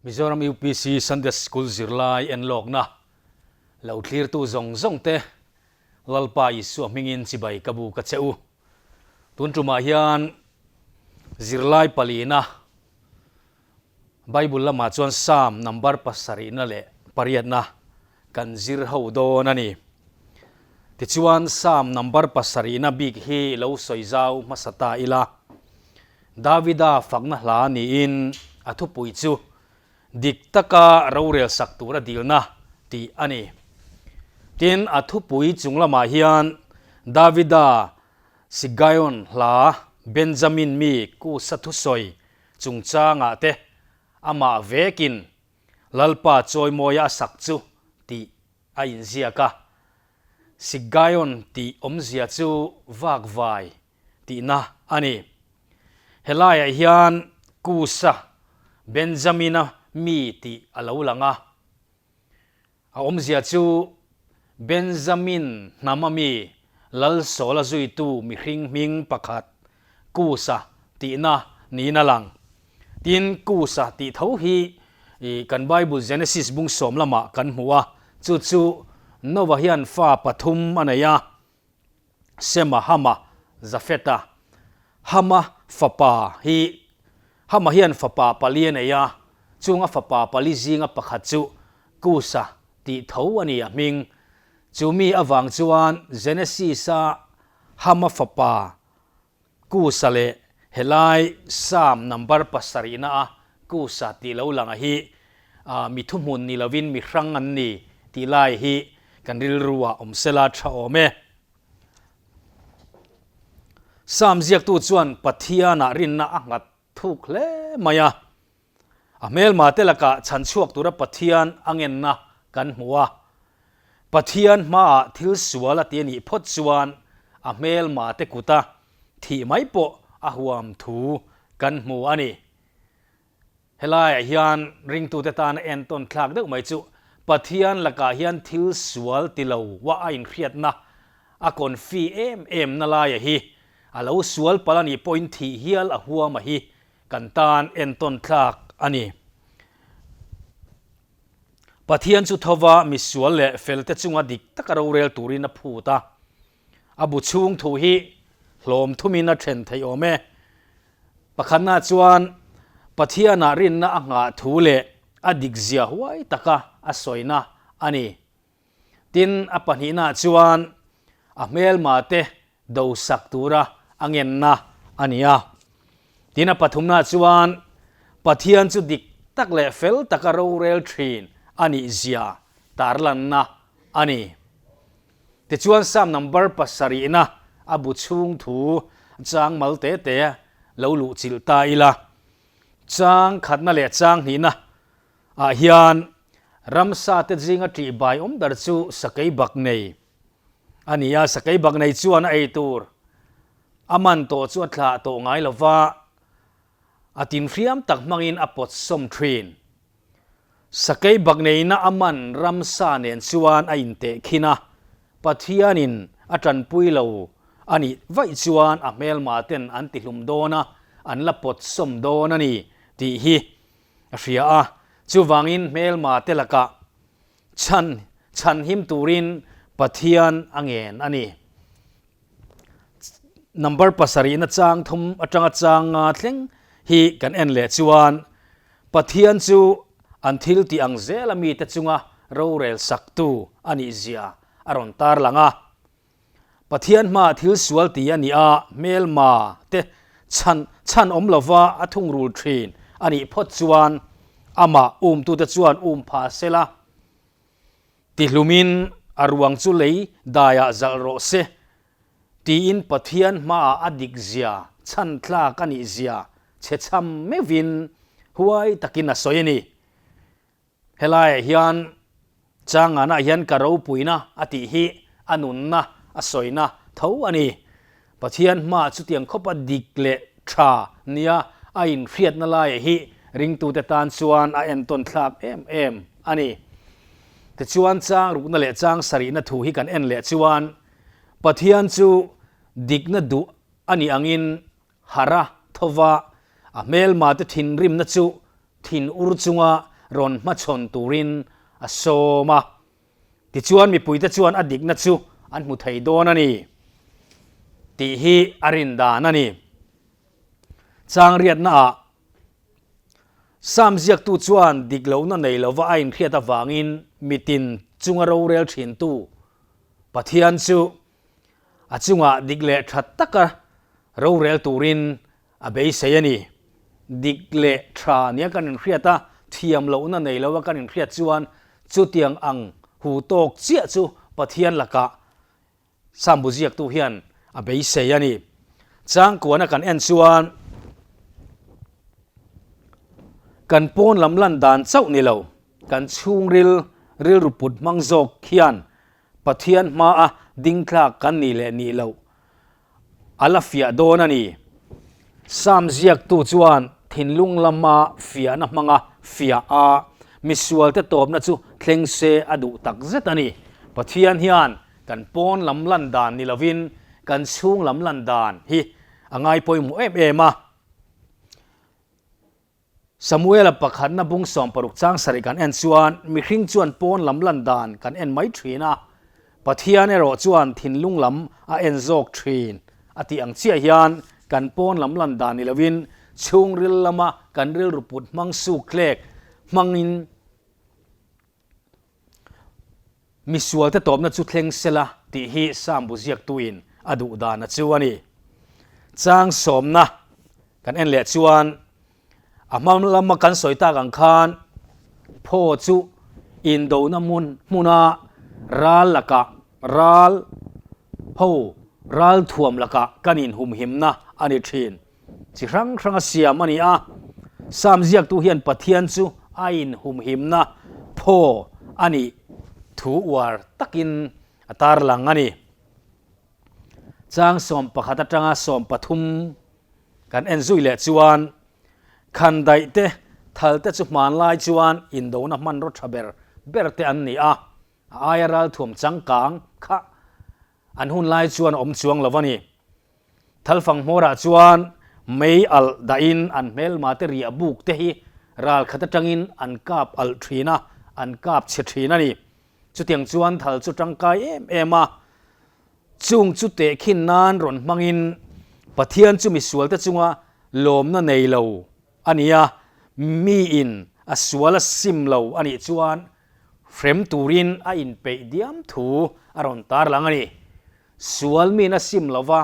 Mizoram UPC Sunday School zirlai enlawkna lo thlirtu zawng zawng te Lalpa Isua hmingin chibai ka bu ka che u. Tun tumah hian zirlai palina Bible lamah chuan Psalm number pasarihna leh pariatna kan zir ho dawn a ni. Tichuan Psalm number pasarihna bik hi lo sawi zau hmasa ta ila. Davida fakna hla niin a thupui chu Dik taka rorel sak tura dilna tih a ni. Tin, a thupui chung lamah hian Davida Sigayon hla Benjamin mi Kusa thusawi chungchangah te amah vekin Lalpa chawimawia a sak chu tih a inziak a. Sigayon tih awmzia chu vakvai tihna a ni. Helaiah hian Kusa Benjamina mi tih a lo lang a. A awmzia chu Benjamin hnama mi Lalsawla zuitu mihring hming pakhat Kusa tihna niin a lang. Tin, Kusa tih tho hi kan Bible Genesis bung sawm lamah kan hmu a, chu chu Noah hian fa pathum a nei a, Sema, Hama, Jafeta. Hama fapa hi Hama hian fapa pali a nei a, chung a fapa pali zinga pakhat chu Kusa tih tho a ni a hming. Chu mi avang chuan Genesis-a Hama fapa Kusa leh helai Psalm number pasarihna a Kusa tih lo langa hi mi thuhmun ni lovin mi hrang an ni tih lai hi kan rilru ah awm sela tha awm e. Psalm ziaktu chuan Pathianah rinna a nghat thuk hle mai a. A hmelma te lakah chhan chhuak tura Pathian a ngenna kan hmu a. Pathian hmaah thil sual a ti a nih phawt chuan a hmelma te kuta thih mai pawh a huam thu kan hmu a ni. Helaiah hian ringtute tana entawn thlak deuh mai chu Pathian lakah hian thil sual ti lo wa a inhriatna a confi em em na laia hi a lo sual palh a nih pawhin thih hial a huam a hi Kan tan entawn tlak a ni. Pathian chu thova misual leh felte chunga dik taka rorel turin a phut a. A bu chhung thu hi hlawm thumin a then theih awm e. Pakhatna chuan Pathianah rinna a nghah thu leh a dikzia huai taka a sawina a ni. Tin, a pahnihna chuan a hmelma te do sak tura a ngenna a ni a. Tin, a pathumna chuan Pathian chu dik tak leh fel taka rorel thin a nih zia tarlanna a ni. Tichuan Psalm number pasarihna a bu chhung thu chang mal te te lo luh chilh ta ila. Chang khatna leh chang hnihna ah hian ramsa te zinga ṭihbai awm ber chu sakei bak nei a ni a, sakei bak nei chuan a ei tur a man tawh chu a thlah tawh ngai lo va, a tinhriam tak hmangin a pawt sawm thin. Sakei bak neina a man ramsa nen chuan a inteh khin a, Pathianin a tanpui lo a nih vaih chuan a hmelma ten an tihlum dawn a, an la pawt sawm dawn a ni tih hi a hria a, chuvangin hmelma te lakah chhan chhanhim turin Pathian a ngen a ni. Number pasarihna chang thum atanga chang nga thleng hi kan en leh chuan Pathian chu an thil tih ang zela mite chunga rorel saktu a nih zia a rawn tarlang a. Pathian hmaah thil sual ti a nih a, hmelma te chhan chhan awm lova a thungrul thin a nih phawt chuan amah umtute chuan um pha sela tihlumin a ruang chu lei daiah zalh rawh se tiin Pathian hmaah a dik zia chhan tlak a nih zia chhe chham meuhin huai takin a sawi a ni. Helaiah hian Changanah hian ka ropuina a tih hi a nunna a sawina tho a ni. Pathian hmaah chutiang khawpa dik leh tha nia a inhriatna laiah hi ringtute tan chuan a entawn thlak em em a ni. Tichuan chang rukna leh chang sarihna thu hi kan en leh chuan Pathian chu dikna duh a nih angin harh a thova a hmelmate thinrimna chu Thin ur chunga rawn hmachhawn turin a sawm a. Tichuan mipuite chuan a dikna chu an hmu thei dawn a ni tih hi a rin dan a ni. Chang riatnaah Sam ziaktu chuan dik lohna nei lova a inhriat avangin mitin chunga rorel thintu Pathian chu a chungah dik leh tha taka rorel turin a beisei a ni. Dik leh tha nia kan inhriat a, thiam lohna nei lova kan inhriat chuan chutiang ang hu tawk chiah chu Pathian lakah Sam bu ziaktu hian a beisei a ni. Changkuana kan en chuan kan pawn lam lan dan chauh ni lo, kan chhungril rilru put hmang zawk hian Pathian hmaa ding tlak kan nih leh nih loh a la fiah dawn a ni. Sam ziaktu chuan thinlung lama fiahna hmanga fiah a, misualte tawpna chu thleng se a duh tak zet a ni. Pathian hian kan pawn lam lan dan ni lovin kan chhung lam lan dan hi a ngai pawimawh em em a. Samuela pakhatna bung 16 chang sarih kan en chuan mihring chuan pawn lam lan dan kan en mai thin a, Pathian erawh chuan thinlung lam a en zawk thin a tih ang chiah hian kan pawn lam lan dan ni lovin chhungril lama kan rilru put hmang suk tlek hmangin Misualte tawpna chu thleng sela tih hi Sam bu ziaktuin a duh dan a chu a ni. Chang sawmna kan en leh chuan a hma lama kan sawi tak ang khan phaw chu indona hmun hmuna ral lakah ral ho ral thuam lakah kan inhumhimna a ni thin. Chi hrang hranga siam a ni a, Sam ziaktu hian Pathian chu a inhumhimna phaw a nih thu uar takin a tarlang a ni. Chang 11 atanga 13 kan en zui leh chuan khandaih te, thal te chu hmanlai chuan indona hmanraw tha ber ber te an ni a, a aia ralthuam changkang kha an hunlai chuan a awm chuang lo a ni. Thalfang hmawrah chuan mei alh dahin an hmelma te riah buk te hi ral khat atangin an kap alh thin a, an kap chhe thin a ni. Chutiang chuan thal chu tangkai em em a, chung chu tehkhin nan rawn hmangin Pathian chu misualte chunga lawmna nei lo a ni a, miin a sual a sim lo a nih chuan hrem turin a inpeih diam thu a rawn tarlang a ni. Sual min a sim lo va,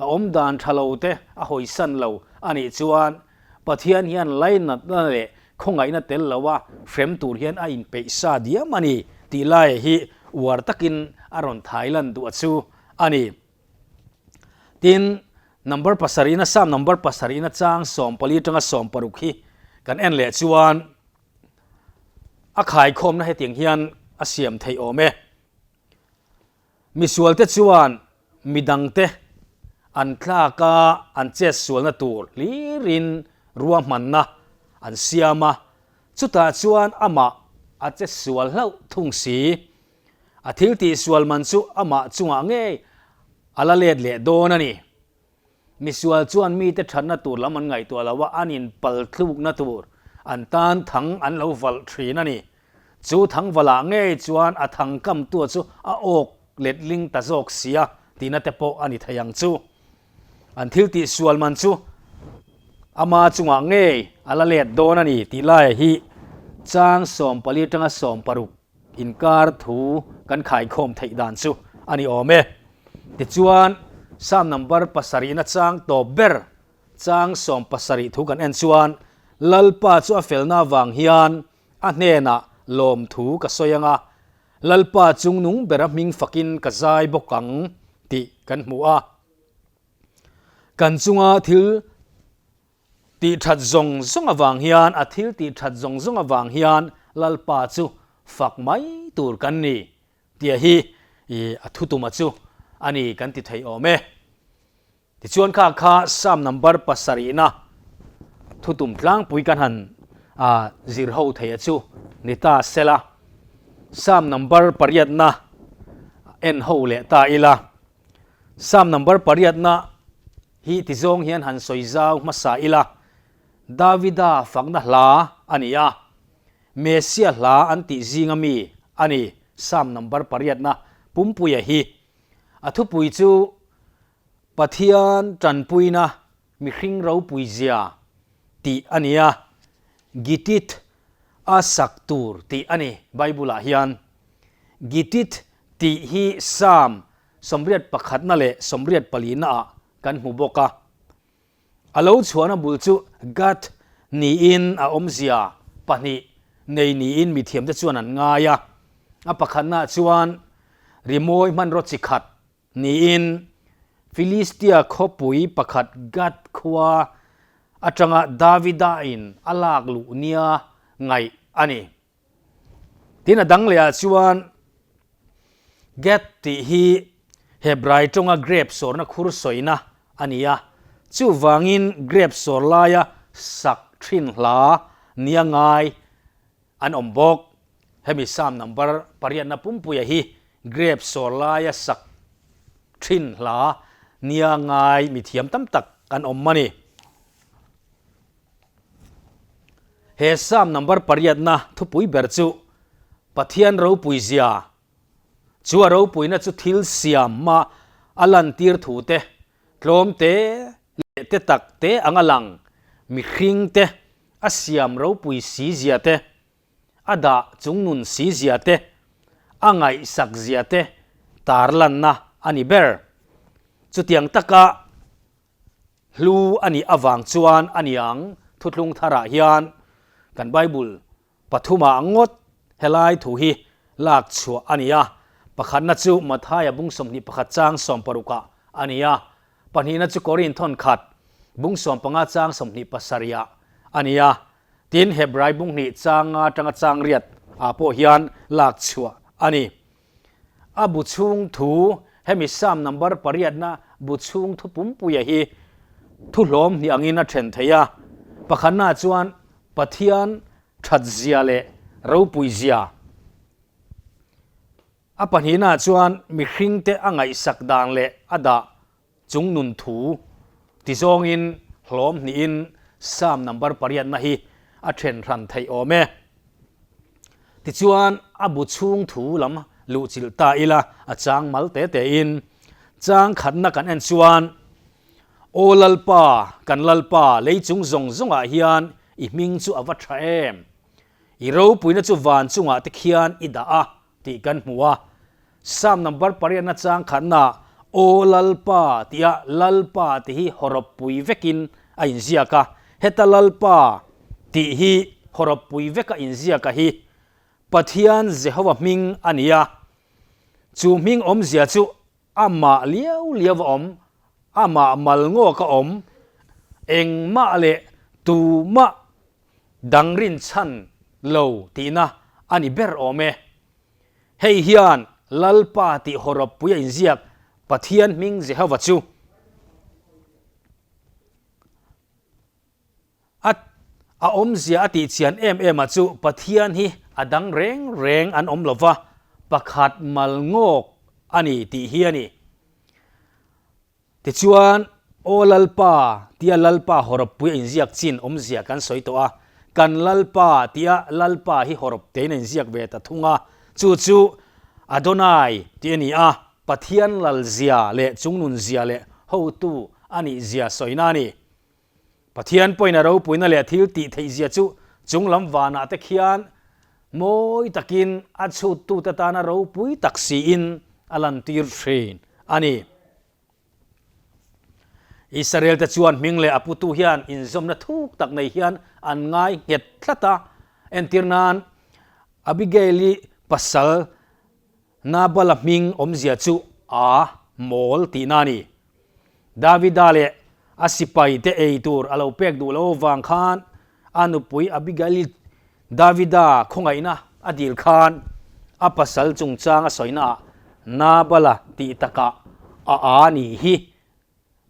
a awm dan tha lo te a hawisan lo a nih chuan Pathian hian lainatna leh khawngaihna tel lo a hrem tur hian a inpeih sa diam a ni tih lai hi uar takin a rawn thai lan duh a chu a ni. Tin, number pasarihna, Psalm number pasarihna chang 14 atanga 16 hi kan en leh chuan a khaikhawmna hetiang hian a siam theih awm e. Misualte chuan midangte an tlak a, an chetsualna tur hlirin ruahmanna an siam a, chutah chuan amah a chetsual hlauh thung si. A thil tihsual man chu amah chungah ngei a la let leh dawn a ni. Misual chuan mite thatna tur lam an ngaihtuah lo a, an inpaltlukna tur an tan thang an lo valh thin a ni. Chu thangvalah ngei chuan a thang kamtua chu a awk letling ta zawk sia tihna te pawh a ni thei ang chu. An thil tihsual man chu ama chungah ngei a la let dawn a ni tih laia hi chang 14 atanga 16 inkar thu kan khaikhawm theih dan chu a ni awm e. Tichuan, Psalm number pasarihna chang tawp ber chang 17 thu kan en chuan, Lalpa chu a felna avang hian a hnenah lawmthu ka sawi ang a, Lalpa chungnung bera hming fakin ka zai bawk ang tih kan hmu a. Kan chunga thil Tih that zawng zawng avang hian, a thil tih that zawng zawng avang hian Lalpa chu fak mai tur kan ni tia hi a thutuma chu a ni kan ti thei awm e. Tichuan kha kha Psalm number pasarihna thutum tlangpui kan han zir ho thei a chu ni ta sela. Psalm number pariatna en ho leh ta ila. Psalm number pariatna Hi ti zawng hian han sawi zau hmasa ila, Davida fakna hla a ni a. Messia hla an tih zinga mi a ni, Psalm number pariatna pumpuia hi. A thupui chu Pathian tanpuina mihring ropui zia tih a ni a, Gittith a sak tur tih a ni Bible-ah hian. Gittith tih hi Psalm 81 leh 84 ah kan hmu bawk a. A lo chhuahna bul chu Gath niin a awmzia pahnih nei niin mithiamte chuan an ngai a. A pakhatnaah chuan rimawi hmanraw chi khat niin Filistia khawpui pakhat Gath khua atanga Davida-in a lak luh nia ngaih a ni. Tin a dang lehah chuan Gath tih hi Hebrai tawnga grape sawrna khur sawina a ni a, chuvangin grape sawr laia sak thin hla nia ngai an awm bawk. Hemi Psalm number pariatna pumpuia hi grape sawr laia sak thin hla nia ngai mithiam tam tak an awm a ni. He Psalm number pariatna thupui ber chu Pathian ropui zia, chu a ropuina chu thil siam a a lantir thu te, tlawm te leh te tak te anga lang mihring te a siam ropui si zia te, a dah chungnun si zia te, a ngaihsak zia te tarlanna a ni ber. Chutiang taka Hlu a nih avang chuan a niang thuthlung tharah hian kan Bible pathumah ngawt helai thu hi lak chhuah a ni a. Pakhatna chu Mathaia bung 21 chang sawmparukah a ni a, pahnihna chu Korin thawnkhat bung 15 chang 27ah a ni a, tin Hebrai bung hnih chang nga atanga chang riat ah pawh hian lak chhuah a ni. A bu chhung thu, hemi Psalm number pariatna bu chhung thu pumpuia hi thu hlawm hnih angin a then thei a. Pakhatnaah chuan Pathian that zia leh ropui zia. A pahnihnaah chuan mihringte a ngaihsak dan leh a dah Chung nun thu ti zawngin hlawm hnihin Psalm number pariatna hi a then hran theih awm e. Tichuan a bu chhung thu lam luhchilh ta ila a chang mal te tein chang khatna kan en chuan Aw Lalpa, kan Lalpa, lei chung zawng zawngah hian i hming chu a va tha em? I ropuina chu van chungah te khian i dah a. Tih kan hmu a. Psalm number pariatna chang khatna Aw Lalpa tia Lalpa tih hi hawrawppui vekin a inziak a. Heta Lalpa tih hi hawrawppui veka inziaka hi Pathian Jehova hming a ni a. Chu hming awmzia chu amah liau liau a awm, amah mal ngawk a awm, engmah leh tumah dang rinchhan lo tihna a ni ber awm e. Hei hian Lalpa tih hawrawppui a inziak Pathian hming Jehova chu a a awmzia a tihchian em em a chu Pathian hi a dang reng reng an awm lova, pakhat mal ngawk a ni tih hi a ni. Tichuan, Aw Lalpa, tia Lalpa hawrawppui a inziak chin awmzia kan sawi tawh a, kan Lalpa tia Lalpa hi hawrawp tein a inziak ve ta thung a, chu chu Adonai tih a ni a, Pathian lalzia leh chungnunzia leh hotu a nihzia sawina a ni. Pathian pawhin a ropuina leh thil tih theihzia chu chunglam vanah te khian mawi takin a chhuttute tana ropui tak siin a lantir thin a ni. Israel te chuan hming leh a putu hian inzawmna thuk tak nei hian an ngai nghet tlat a. Entir nan, Abigail-i pasal Nabal-a hming awmzia chu a mawl tihna a ni. Davida leh a sipaite ei tur a lo pek duh loh avang khan a nupui Abigail-i Davida khawngaihna a dil khan a pasal chungchang a sawinaah Nabala tih takah a a ni hi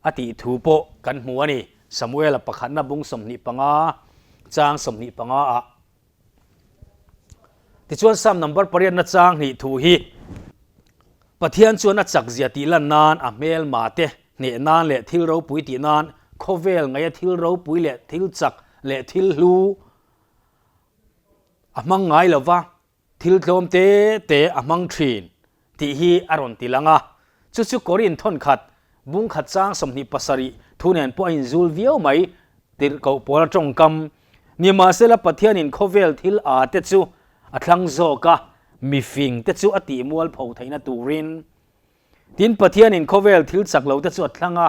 a tih thu pawh kan hmu a ni, Samuela pakhatna bung 25 chang 25 ah. Tichuan Psalm number pariatna chang hnih thu hi Pathian chuan a chakzia tih lan nan a hmelma te hneh nan leh thil ropui tih nan khawvel ngaia thil ropui leh thil chak leh thil hlu. A hmang ngai lo va, thil tlawm te te a hmang thin tih hi a rawn ti lang a. Chu chu Korin thawnkhat bungkhat chang 27 thu nen pawh a inzul viau mai tirhkoh pawl a tawngkam. Nimahsela Pathianin khawvel thil a te chu a thlang zawk a, mifing te chu a tih mualpho theihna turin. Tin, Pathianin khawvel thil chak lo te chu a thlang a,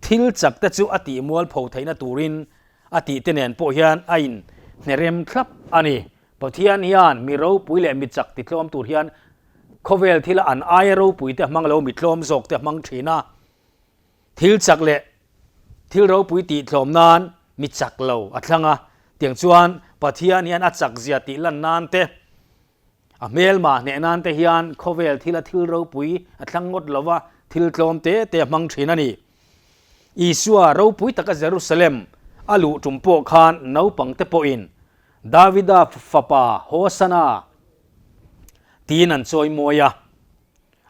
thil chak te chu a tih mualpho theihna turin a tih te nen pawh hian a in hnerem thlap a ni. Pathian hian mi ropui leh mi chak ti tlawm tur hian khawvel thila an aia ropui te hmang lo mi tlawm zawk te hmang thin a, thil chak leh thil ropui tih tlawm nan mi chak lo a thlang a, tiang chuan Pathian hian a chak zia tih lan nan te, A hmelma hneh nan te hian khawvel thila thil ropui a thlang ngawt lo va, thil tlawm te te a hmang thin a ni. Isua ropui taka Jerusalem a luh tum pawh khan naupang te pawhin Davida fapa Hosana tiin an chawi mawi a.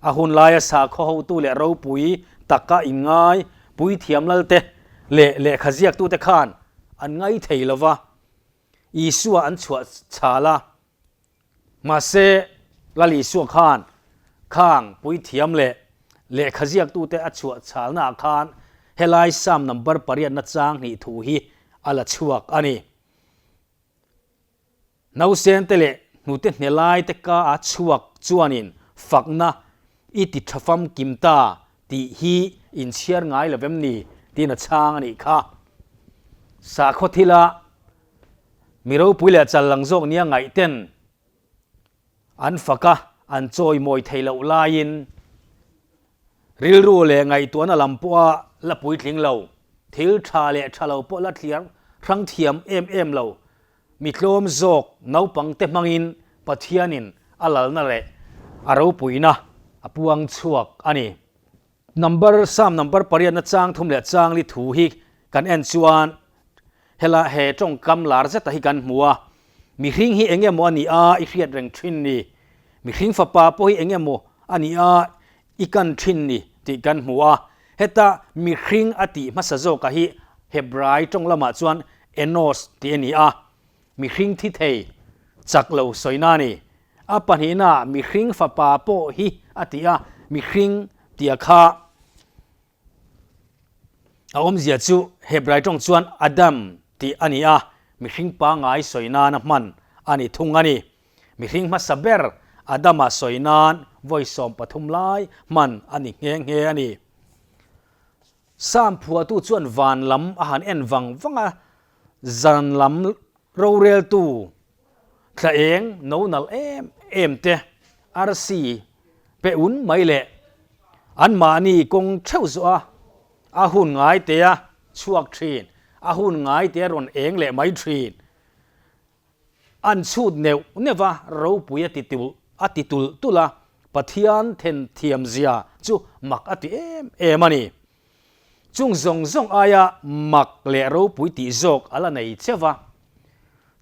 A hun laia sakhaw hotu leh ropui taka inngai puithiam lalte leh lehkha ziaktute khan an ngai thei lo va, Isua an chhuah chhal a. Mahse, Lal Isua khan khang puithiam leh lehkha ziaktute a chhuah chhalnaah khan helai Psalm number pariatna chang hnih thu hi a la chhuak a ni. Nausente leh hnute hne laite ka a chhuak chuanin fakna i ti tha famkim ta tih hi inchhiar ngai lo vem ni tiin a chhang a nih kha. Sakhaw thila Mi ropui leh chal lang zawk nia ngaihten an fak a, an chawimawi thei loh laiin rilru leh ngaihtuahna lam pawha la puitling lo, thil tha leh tha lo pawh la thliar hrang thiam em em lo, mi tlawm zawk naupangte hmangin Pathianin a lalna leh a ropuina a puang chhuak a ni. Number Psalm number pariatna chang thum leh chang li thu hi kan en chuan hela he tawngkam lar zeta hi kan hmu a, mihring hi eng emaw a nih a i hriat reng thin ni, mihring fapa pawh hi eng emaw a nih a i kan thin ni tih kan hmu a, heta mihring a tih hmasa zawka hi Hebrai tawng lamah chuan Enos tih a ni a, mihring thi thei chak lo sawina a ni. A pahnihna mihring fapa pawh hi a ti a, mihring tia kha a awmzia chu Hebrai tawng chuan Adam tih a ni a, mihring pangngai sawi nana hman a ni thung a ni. Mihring hmasa ber Adama sawi nan vawi 13 lai hman a ni nghe nghe a ni. Psalm phuahtu chuan van lam a han en vang vang a, zan lam roreltu Thla eng no nalh em em te, arsi pe un mai leh anmahni kawng theuh zawh a, a hun ngai te a chhuak thin, a hun ngai te a rawn eng leh mai thin. An chhut neuh neuh a, ropui a ti tulh a ti tulh tulh a, Pathian then thiam zia chu mak a ti em em a ni. Chung zawng zawng aia mak leh ropui tih zawk a la nei cheu va.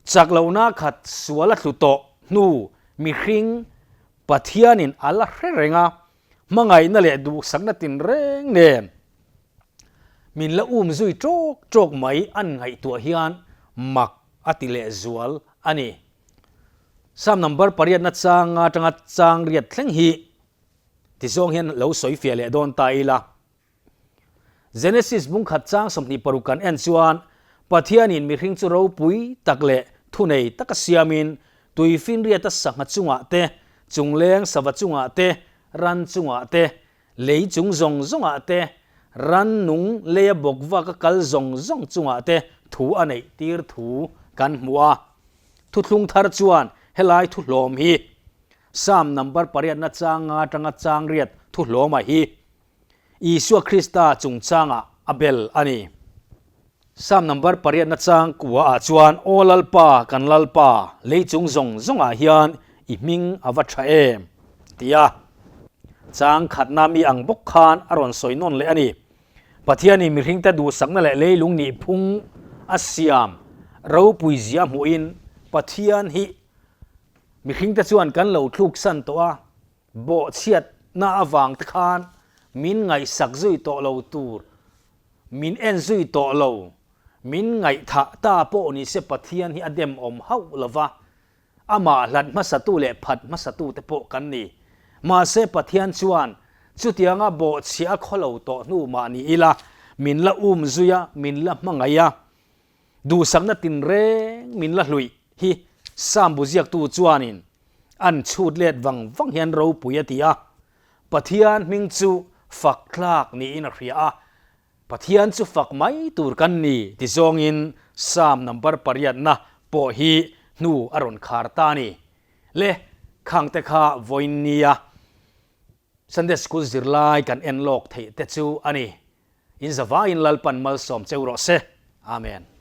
Chak lohna khat sual a tlu tawh hnu mihring Pathianin a la hre reng a, hmangaihna leh duhsakna tinreng nen min la um zui tawk tawk mai an ngaihtuah hian mak a ti leh zual a ni. Psalm number pariatna changa atanga chang riat thleng hi tizawng hian lo sawi fiah leh dawn ta ila. Genesis bungkhat chang 26 kan en chuan Pathianin mihring chu ropui tak leh thunei taka siamin tuifinriata sangha chungah te, chungleng sava chungah te, ran chungah te, lei chung zawng zawngah te, rannung leia bawk vaka kal zawng zawng chungah te thu a neih tir thu kan hmu a. Thuthlung thar chuan helai thuhlawm hi Psalm number pariatna chang nga atanga chang riat thuhlawma hi Isua Krista chungchangah a bel a ni. Psalm number pariatna chang kua ah chuan, Aw Lalpa, kan Lalpa, lei chung zawng zawngah hian i hming a va tha em? tia chang khatna mi ang bawk khan a rawn sawi nawn leh a ni. Pathianin mihringte duhsakna leh leilung nih phung a siam ropui zia hmuhin Pathian hi mihringte chuan kan lo thluksan tawh a, Bawhchhiatna avang te khan min ngaihsak zui tawh lo tur, min en zui tawh lo, min ngaihthah ta pawh ni se Pathian hi a dem awm hauh lo va. Amah hlat hmasatu leh phat hmasatute pawh kan ni. Mahse Pathian chuan chutianga bawhchhiah a khaw lo tawh hnu mah ni ila, min la um zui a, min la hmangaih a, duhsakna tinreng min la hluih hi Psalm bu ziaktu chuanin an chhut let vang vang hian ropui a ti a, Pathian hming chu fak tlak niin a hria a, Pathian chu fak mai tur kan ni ti zawngin Psalm number pariatna pawh hi hnu a rawn khar ta a ni. Le, khangte kha vawiin nia Sunday School zirlai kan en lawk theih te chu a ni. In zavaiin Lalpan malsawm cheu rawh se. Amen.